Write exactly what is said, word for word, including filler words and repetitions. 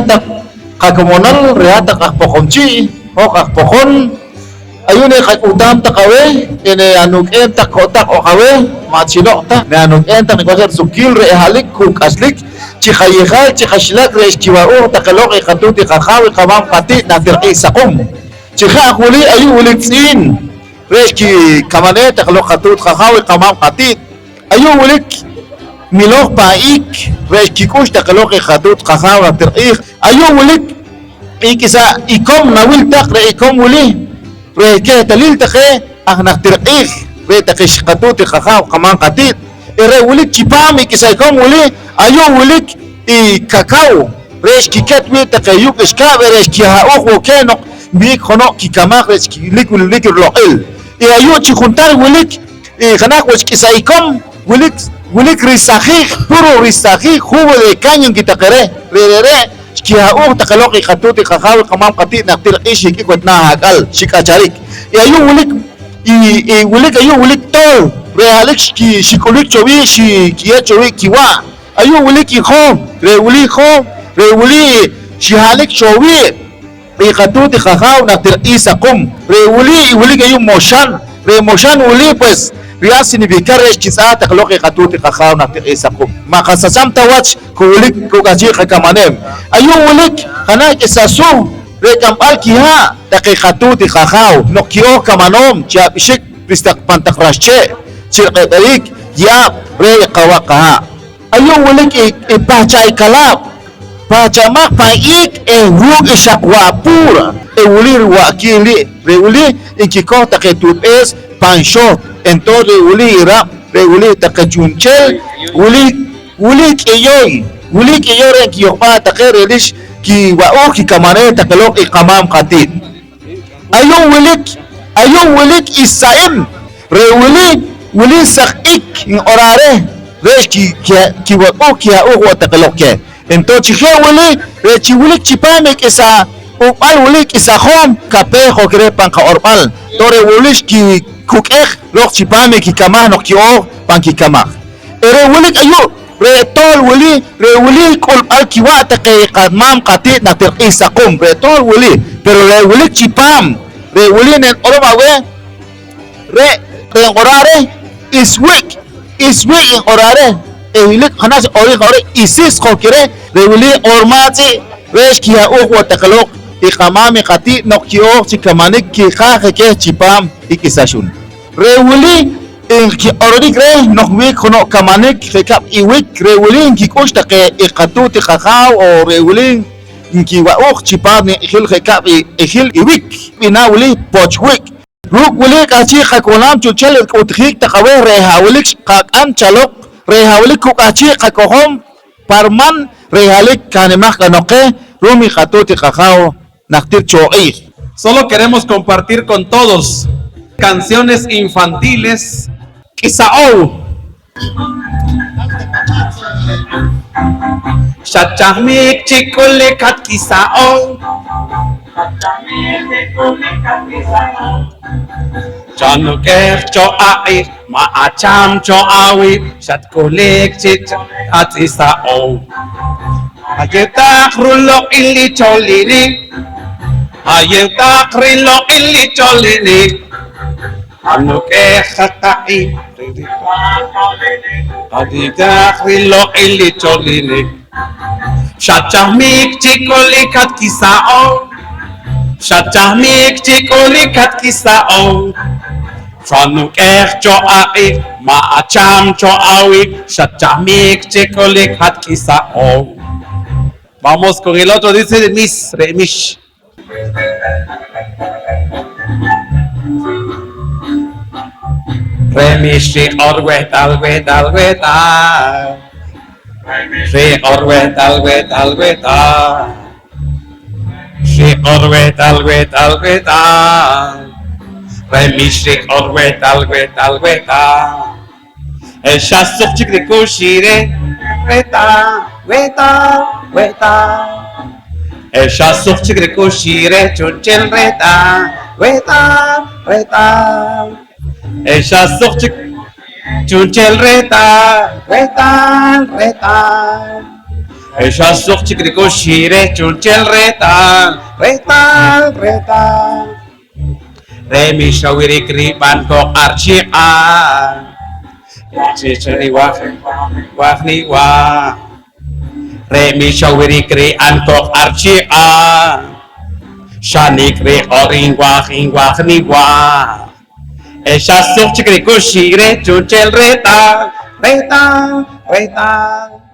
taq qakomonal, re' hat taq aj Poqomchi', hoj aj Poqon, ayu' ne qak'uhtam taq aweh, eh, ne anuk'em taq ko' taq oq aweh, ma' chi loq' ta, ne anuk'em taq nik' wach suqkiil re' halik ku k'achlik chi qayejaal, chi qaxilak re' xkiwa'uuj taqe loq i qatuut i qajaaw i qamaam qati't najtir q'iij Saqum. Chi je' aj wili, ayu' wilik tz'iin re' xkikamaneej taqe loq qatuut qajaaw i qamaam qati't. Ayu' wilik miloj pan iik re' xkik'ux taqe loq i qatuut qajaaw najtir q'iij. Ayu' wilik i k'isa ikom nawil taq, re' ikom wili re' kehtalil taqe aj najtir q'iij, re' taqe qatuut i qajaaw qamaam qati't. Eh, re' wilik chipaam i k'isa ikom wili, ayu' wilik i kakaw re' xkiket wii' taqe yuuq' k'ixkaab', eh, re' xkiha'uuj wo' keh noq nwih'ik jeno' kikamaj re' xkilik wilik riloq'il. Eh, ayu' chi juntar wilik i jenaj wach k'isa ikom wilik, wilik risajiij, puro risajiij, jugo de caña nki taqe reh. Re' re're' xkiha'uuj taqe loq i qatuut i qajaaw i qamaam qati't najtir q'iij xik'ik wach naah ak'al, xik'acharik. I ayu' wilik, i, i wilik ayu' wilik tool, re' halik xki-, xik'ulik cho wii', xikiyew cho wii' kiwa'. Ayu' wilik i joom, re' wili joom, re' wili xihalik cho wii'. I qatuut i qajaaw najtir q'iij Saqum. Re' wili i wilik ayu' moxan. Re' moxan wili, pues, ryal significar re' xkitz'aaj taq loq i qatuut i qajaaw najtir q'iij Saqum. Ma' qasacham ta wach ku wilik ku k'ahchi' qakamaneem. Ayu' wilik jenaj k'isa suh re' k'amb'al kihaa' taqe qatuut i qajaaw noq ki'ooj kamanoom chi ab'ixik ris taq pan taq raxchee' chi riq'eb'erik ye'aab' reh i qawa' qahaa'. Ayu' wilik i, i pahchay kalaab', pahchamaj pan iik eh ruuk' i xaq wa' puura, eh wili riwa'kiil ri', re' wili nkikoj taqe tuutb'ees pan xoht, entonces re' wili i raab', re' wili taqe chu'nchel, wili, wili k'iyoy, wili k'iyoy re' nkiyojb'aaj taqe re' li xkiwa'uuj kikamaneej taqe loq i qamaam qati't. Ayu' wilik, ayu' wilik i sa'im. Re' wili, wili saq iik nq'oraa reh, re' xki-, ki-, kiwak'uuj kiha'uuj wo' taqe loq keh. Entonces chi je' wili, re' chi wilik chipaam i k'isa uk'b'al wili, k'isa joom, kapeej oq reh pan qaq'orb'al. Entonces re' wili xkikuk'ej loq chipaam i kikamaj noq ki'ooj pan kikamaj. Eh, re' wilik ayu', re' tool wili, re' wili k'ulb'al kiwa' taqe qamaam qati't najtir q'iij Saqum, re' tool wili, pero re' wilik chipaam, re' wili neniq'orom aweh, re', re' nq'oraa reh iswiik', iswiik' nq'oraa reh, eh, wilik jenaj chi q'orik q'orik isis qojki reh, re' wili q'ormaa tz'i', re' xkiha'uuj wo' taqe loq i qamaam i qati't noq ki'ooj chi kamanik kijaaj je keh chipaam i k'isa xun. Re' wili nkiq'ororik reh noq wiik jeno' kamanik je' kab' i wiik, re' wili nkik'ux taqe i qatuut i qajaaw, o re' wili nkiwa'uuj chipaam i q'ijil je' kab' i q'ijil i wiik, b'ina wili poch wiik'. Ruuk' wili k'ahchi' qakohlaam chu'nchel rik'uhtjiik taq aweh re' ha' wilik xqak'am chaloq, re' ha' wilik ku k'ahchi' qakojom pa riman re' halik kahnimaj k'anoq qeh ru'um i qatuut i qajaaw najtir cho q'iij. Solo queremos compartir con todos canciones infantiles. K'isa ow. Xachahmik chi k'ulik hat k'isa ow. Chanuk'ej cho aq'ij, ma' acham cho awiib', xatk'ulik chi atz'isa ow. Ayew taq ruloq'il i cholinik, ayew taq riloq'il i cholinik, anuk'ej hat aq'ij, ayew taq riloq'il i cholinik. Xachahmik chi k'ulik hat k'isa ow, xachahmik chi k'ulik hat k'isa ow. Xanuk'ej cho aq'ij, ma' acham cho awiib', xachahmik chi k'ulik hat k'isa ow. Vamos con el otro, dice Remis, Remis. Remis riq'or wehtal, wehtal, wehtal. Riq'or wehtal, wehtal, wehtal. Riq'or wehtal, wehtal, wehtal. Remis riq'or wehtal, wehtal, wehtal. Eh, xa suq chik rik'ux i reh, wehtal, wehtal, wehtal. Eh, xa suq chik rik'ux i reh chu'nchel, wehtal, wehtal, wehtal. Eh, xa suq chik chu'nchel, wehtal, wehtal, wehtal. Xa suq chik rik'ux xi' reh chu'nchel rehtal, rehtal, rehtal. Re' mi xawirik rib'an koq ar chi q'aaq, chi chi niwaj, waj niwaj. Re' mi xawirik rib'an koq ar chi q'aaq, xa nik' riq'or inwaj, inwaj niwaj. Xa suq chik rik'ux xi' reh chu'nchel rehtal, rehtal, rehtal.